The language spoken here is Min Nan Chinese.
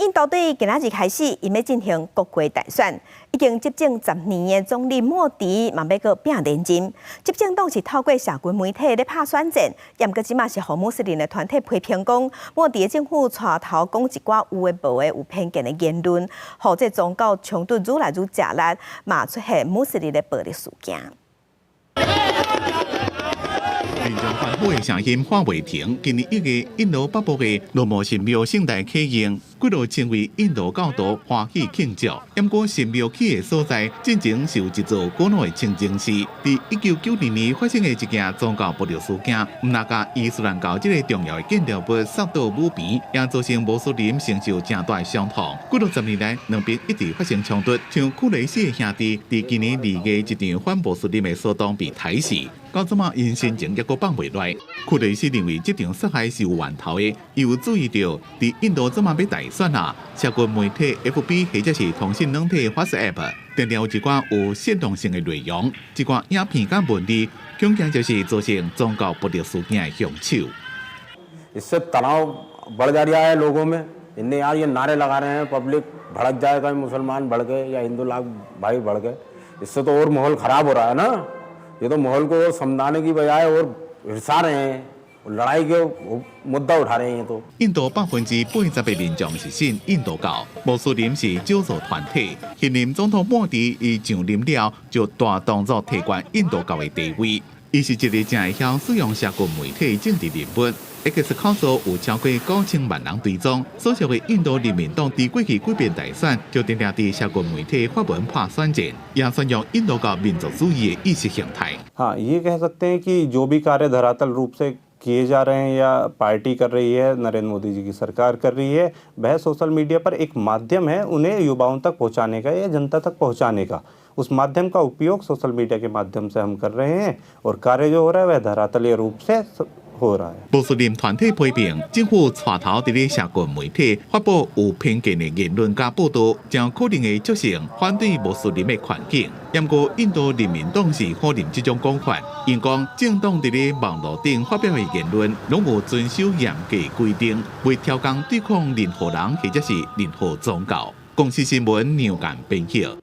印度對今仔日開始，𪜶欲進行國會大選，已經執政10年的總理莫迪嘛欲閣拚連任。執政黨是透過社群媒體咧拍選戰，毋過這馬是予穆斯林的團體批評講，莫迪的政府帶頭講一寡有的無的有偏見的言論，予這宗教衝突愈來愈激烈，嘛出現穆斯林的暴力事件。民眾歡呼的聲音喊袂停。今年1月，印度北部的羅摩神廟盛大啟用，幾若千位印度教徒歡喜慶祝。毋過神廟起的所在，進前是有一座古老的清真寺。佇1992年發生的一件宗教暴力事件，毋但共伊斯蘭教這个重要的建築物掃到武邊，也造成穆斯林承受誠大的傷痛。幾若十年來，兩邊一直發生衝突。像庫雷西的兄弟，佇今年2月一場反穆斯林的騷動被刣死。到這馬𪜶神情猶閣放袂落。庫雷西認為這場殺害是有源頭的，伊有注意到，佇印度這馬欲大選啊，社群媒體 FB 或者是通訊軟體 WhatsApp，定定有一寡有煽動性的內容，一寡影片佮文字，恐驚就是造成宗教暴力事件的兇手。 इससे तनाव बढ़ जा रहा है लोगों में। इन्हें यार ये नारे लगा रहे हैं, पब्लिक भड़क जाए, कहीं मुसलमान भड़के या हिंदू लोग भाई भड़के। इससे तो और माहौल खराब हो रहा है ना। ये तो माहौल को समझाने की बजाय और हिरसा रहे हैं, लड़ाई के मुद्दा उठा रहे हैं तो 印度80%的民眾是信印度教，穆斯林是少數團體。現任總統莫迪伊上任了，就大動作提懸印度教的地位。伊是一个誠會曉使用社群媒體的政治人物。X 號數有超過9000萬人追蹤。所屬的印度人民黨佇過去幾遍大選，就定定佇社群媒體發文拍選戰，也宣揚印度教民族主義的意識形態。 हाँ, ये कह सकते हैं कि जो भी कार्य धरातल रूप से किए जा रहे हैं या पार्टी कर रही है, नरेंद्र मोदी जी की सरकार कर रही है, वह सोशल मीडिया पर एक माध्यम है उन्हें युवाओं तक पहुंचाने का या जनता तक पहुंचाने का। उस माध्यम का उपयोग सोशल मीडिया के माध्यम से हम कर रहे हैं और कार्य जो हो रहा है, वह धरातलीय रूप से हो रहा है。穆斯林團體批評政府帶頭佇咧社群媒體發布有偏見的言論佮報道，將可能會造成反對穆斯林的環境。毋過印度人民黨是否認這種講法，𪜶講政黨佇咧網路頂發表的言論，攏有遵守嚴格規定，袂挑工對抗任何人或者是任何宗教。公視新聞梁干編譯。